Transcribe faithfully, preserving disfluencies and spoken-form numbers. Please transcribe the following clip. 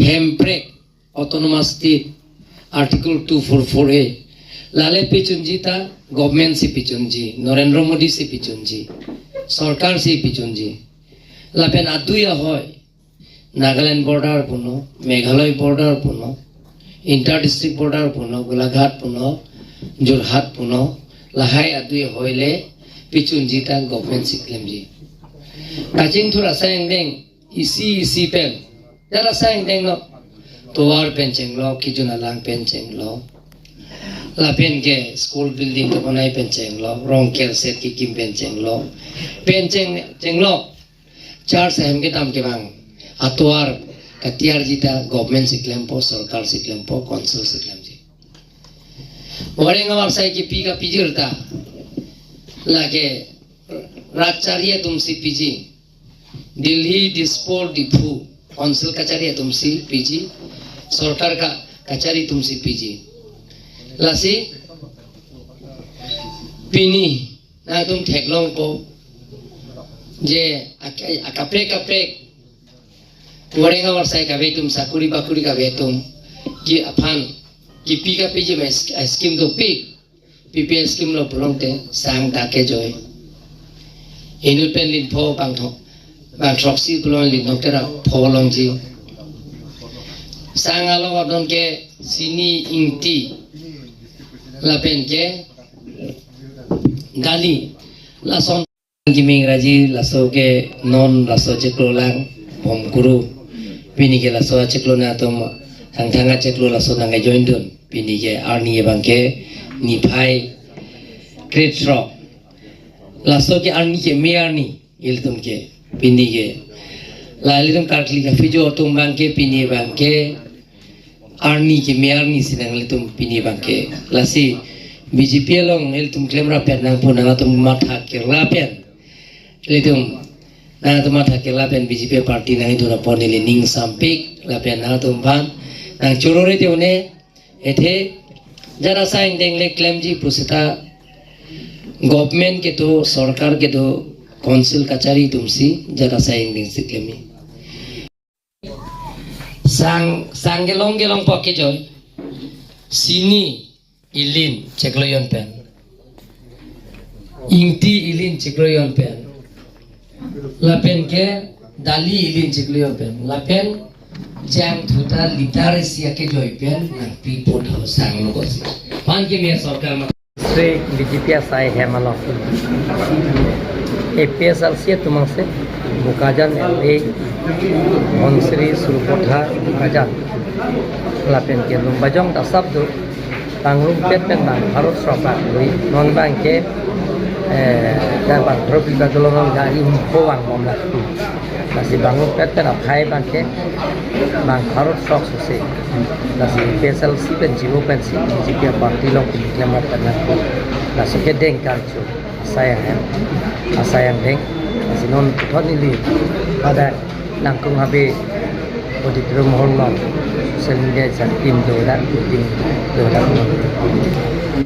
Hemprek Autonomous State Article two four four A. Lale pichunji ta government si pichunji, Narendra Modi si pichunji, sorkar si pichunji. Lapen adui ahoi, Nagaland border punon, Meghalaya border punon, inter district border punon, Golaghat punon, Jorhat punon, lahai adui ahoi le pichunji ta government si klemji. Kachingthur asai angdeng isi isi pen, jat asai angdeng lo, tovar pen chenglo, kejun alang pen chenglo, lapen ke school building kebonai pen chenglo, rong kerset kekim pen chenglo, pen cheng chenglo, church ahem kedam kevang atovar katiarji ta government si klempo, sorkar si klempo, council si klemji. Wareng avar sai kipi kapijir ta lake rat chari atum si piji, Delhi, Dispur, Diphu council kachari atum si piji, sorkar ka kachari atum si piji. Lasi pini nangtum theklongpo je ak-, akaprek kaprek wareng avar sai kave atum, sakuri bakuri kave atum ke aphan kipi kapiji ma s-, scheme dopik, P P L scheme lo pulote sang ta kejoi. Inut pen lin pho bang thok, bang throksi pulo lin thok tera pho longji. Sang along adon ke sini, ingti lapen ke dali, lason kimi ingraji laso ke non laso chiklo lang bom kuru. Pini ke laso chiklo nangtum thangthang achiklo laso nangkejoindun. Pini ke arni abang ke niphai krethrok. Laso ke arni keme arni ilitum ke. Pini ke la ilitum karkli kapijo atum abang ke pini abang ke arni keme arni si nanglitum pini abang ke. Lasi B J P along ilitum klemrap pen nangpu, nangtum matha kerla pen ilitum, nangtum matha kerla pen B J P party nangidun apot neli ning sampik lapen nangtum aphan nangchoro rete une, ethe jat asai angdeng le klemji pusita government kedo, sorkar kedo, council kachari atum si jat asai angdeng si klemji. Sang, sang kelong kelong pok kejoi. Sini ilin chiklo jon pen, ingti ilin chiklo jon pen, lapen ke dali ilin chiklo jon pen, lapen jangthu ta litar isi akejoi pen nangpipo tho sang logo si. Pan ke me sorkar ma Sri B J P asai hem along A P H L C atum angse Bokajan M L A Dhonsiri Sarupathar Bokajan lapen ke Lumbajong ta asap do, bang rumpet pen bang pharok srok bak lui, non abang ke, eh, dak bang pharok pli bak dolo, non gari hum ko wang bom la. Lasi bang rumpet pen aphai abang ke bang pharok srok susi. Lasi A P H L C pen jiwo pensi B J P party along pini klemrap pen nangpo. Lasi kedeng karcho asai ahem, asai angdeng. Lasi non puthot neli pada nangkung habe auditorium hall along social media jat pin dodak, pin dodak.